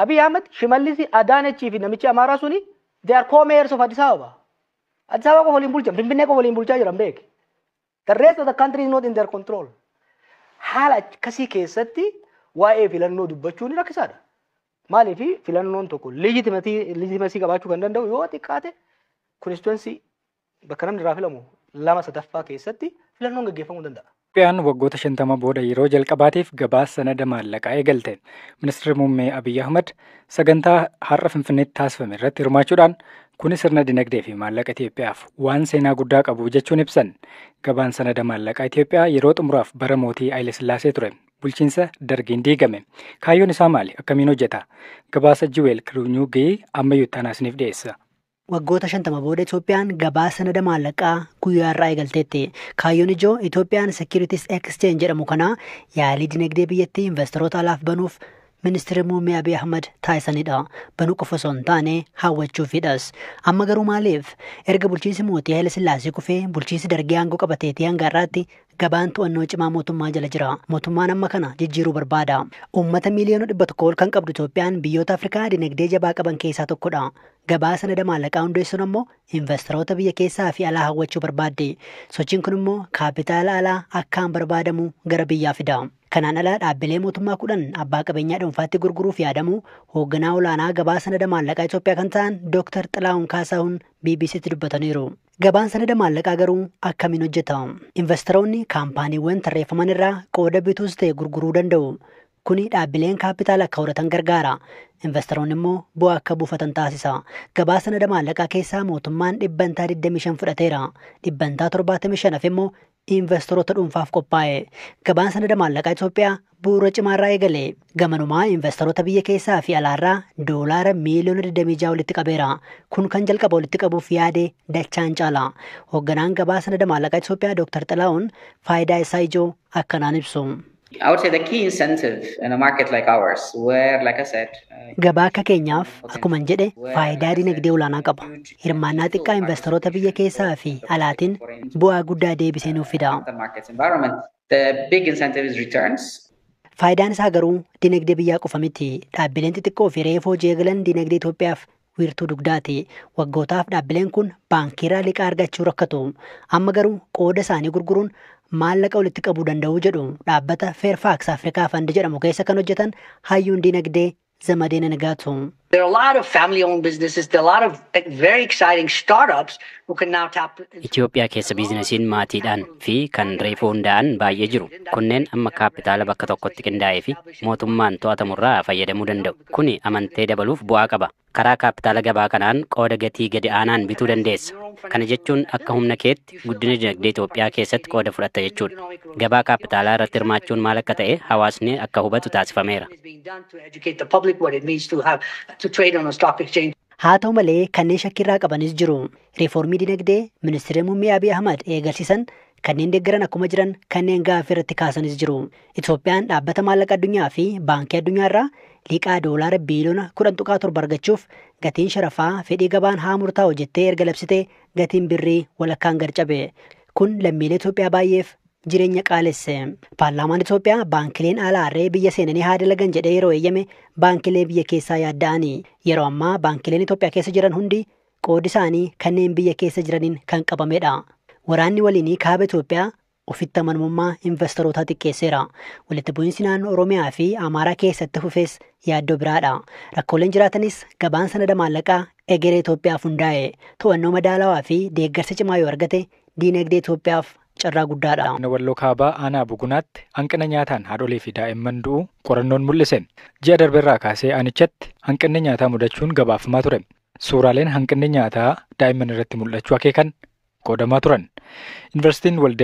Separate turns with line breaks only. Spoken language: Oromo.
Abiy Ahmed, Shimallis, Adaanechii fi namichi Amaaraa suni, they are co-mayors of Addis Ababa. Addis Ababa qofa waliin bulchan, Finfinnee qofa waliin bulchaa jiran beek. The rest of the country is not in their control. Haala akkasii keessatti waa'ee filannoo dubbachuun rakkisaadha. Maaliif filannoon tokko legitimacy qabaachuu kan danda'u yoo xiqqaate constituency, bakka namni irraa filamu 2/3 keessatti filannoon gaggeeffamuu danda'a.
Itoophiyaan waggoota 50 booda yeroo jalqabaatiif gabaa sanada maallaqaa eegalte. Ministeerri Muummee Abiyyi Ahmad sagantaa har'a Finfinneetti taasifame irratti hirmaachuudhaan kuni sirna dinagdee fi maallaqa Itoophiyaaf waan seenaa guddaa qabu jechuun ibsan. Gabaan sanada maallaqaa Itoophiyaa yeroo xumuraaf bara mootii Haayile Sillaasee ture. Bulchiinsa Dargiin diigame. Kaayyoon isaa maali? Akkamiin hojjeta? Gabaasa Jiweel Kiruunyugii ammayyuu itti aanaa isiniif dhiyeessa.
Waggoota 50 booda Itoophiyaan gabaa sanada maallaqaa guyyaa irraa eegalteetti. Kaayyoon ijoo Itoophiyaan Securities Exchange jedhamu kana yaalii dinagdee biyyattii investoroota alaaf banuuf Ministeerri Muummee Abiy Ahmad taasisanidha. Banuu qofa osoo hin taane hawwachuufidhas. Amma garuu maaliif? Erga bulchiinsi mootii Haayile Sillaasee kufee bulchiinsi Dargii aangoo qabateetii hanga har'aatti gabaan to'annoo cimaa mootummaa jala jira. Mootummaan amma kana jijjiiruu barbaada. Uummata miiliyoona 100 ol kan qabdu Itoophiyaan biyyoota Afrikaa dinagdee jabaa qaban keessaa tokkodha. Gabaa sanada maallaqaa hundeessuun ammoo investoroota biyya keessaa fi alaa hawwachuu barbaadde. Sochiin kun immoo kaapitaala alaa akkaan barbaadamu gara biyyaa fida. Kanaan alaa dhaabbilee mootummaa 10 abbaa qabeenyaa dhuunfaatti gurguruuf yaadamu hoogganaa olaanaa gabaa sanada maallaqaa Itoophiyaa kan ta'an Dr. Xilaahun Kaasaahun BBCtti dubbataniiru. Gabaan sanada maallaqaa garuu akkamiin hojjeta? Investoroonni kaampaaniiwwan tarreeffaman irraa qooda bituus ta'e gurguruu danda'u. Kuni dhaabbileen kaapitaala akka horatan gargaara. Investoroonni immoo bu'aa akka buufatan taasisa. Gabaa sanada maallaqaa keessaa mootummaan dhibbantaa 25 fudhateera. Dhibbantaa 75 immoo investoroota dhuunfaaf qophaa'e. Gabaan sanada maallaqaa Itoophiyaa bu'uura cimaarraa eegale. Gamanumaa investoroota biyya keessaa fi alaarraa doolaara miiliyoona 26 walitti qabeera. Kun kan jalqaba walitti qabuuf yaade dachaan caala. Hoogganaan gabaa sanada maallaqaa Itoophiyaa Dr. Xilaahun faayidaa isaa ijoo akkanaan ibsu.
I would say the key incentive in a market like ours, where, like I said,
Gabaa akka keenyaaf, akkuman jedhe, faayidaa dinagdee olaanaa qaba. Hirmaannaa xiqqaa investoroota biyya keessaa fi alaatiin bu'aa guddaa deebisee nuuf fida.
Capital markets environment, the big incentive is returns.
Faayidaan isaa garuu dinagdee biyyaa qofa miti. Dhaabbileen xixiqqoo fi reefuu hojii eegalan dinagdee Itoophiyaaf wiirtuu dugdaati. Waggootaaf dhaabbileen kun baankiirraa liqaa argachuu rakkatu. Amma garuu qooda isaanii gurguruun maallaqa walitti qabuu danda'u jedhu dhaabbata Fairfax Africa Fund jedhamu keessa kan hojjetan hayyuun dinagdee Zamadeen Nagaatu.
There are a lot of family-owned businesses. There are a lot of very exciting startups who can now tap.
Itoophiyaa keessa biizinasiin maatiidhaan fi kan reefuu hundaa'an baay'ee jiru. Kunneen amma kaapitaala bakka tokkotti qindaa'ee fi mootummaan to'atamurraa fayyadamuu danda'u. Kuni amantee dabaluuf bu'aa qaba. Karaa kaapitaala gabaa kanaan qooda gatii gadi aanaan bituu dandeessa. Kana jechuun akka humna keetti guddina dinagdee Itoophiyaa keessatti qooda fudhatta jechuudha. Gabaa kaapitaalaa irratti hirmaachuun maal akka ta'e hawaasni akka hubatu taasifameera.
Is being done to educate the public what it means to have to trade on a stock exchange.
Haa ta'u malee kanneen shakkiirraa qabanis jiru. Riiformii dinagdee Ministeerri Muummee Abiy Ahmad eegalsiisan kanneen deeggaran akkuma jiran kanneen gaaffii irratti kaasanis jiru. Itoophiyaan dhaabbata maallaqa addunyaa fi baankii addunyaa irraa liqaa doolaara biiliyoona 10.7 argachuuf gatiin sharafaa fedhii gabaan haa murtaa'u jettee erga labsitee gatiin birrii walakkaan gad cabe. Kun lammiilee Itoophiyaa baay'eef jireenya qaalesse. Paarlaamaan Itoophiyaa baankileen alaarree biyya seenanii haa dalagan jedhee yeroo eeyyame baankilee biyya keessaa yaadda'ani. Yeroo ammaa baankileen Itoophiyaa keessa jiran hundi qoodi isaanii kanneen biyya keessa jiraniin kan qabamedha. Waraanni waliinii kaaba Itoophiyaa ofitti amanamummaa investorootaa xiqqeesseera. Walitti bu'iinsi naannoo Oromiyaa fi Amaaraa keessatti fufes yaaddoo biraadha. Rakkooleen jiraatanis gabaan sanada maallaqaa egeree Itoophiyaaf hundaa'e to'annoo madaalawaa fi deeggarsa cimaa yoo argate diinagdee Itoophiyaaf carraa guddaadha.
Godina Walloo Kaabaa aanaa Bugunaatti hanqina nyaataan haadholii fi daa'imman du'uu qorannoon mul'ise. Ji'a darbeerraa kaasee aanichatti hanqinni nyaataa mudachuun gabaafamaa ture. Suuraaleen hanqinni nyaataa daa'imman irratti mul'achuu akeekan qoodamaa turan. Yuunivarsiitiin Waldiyaa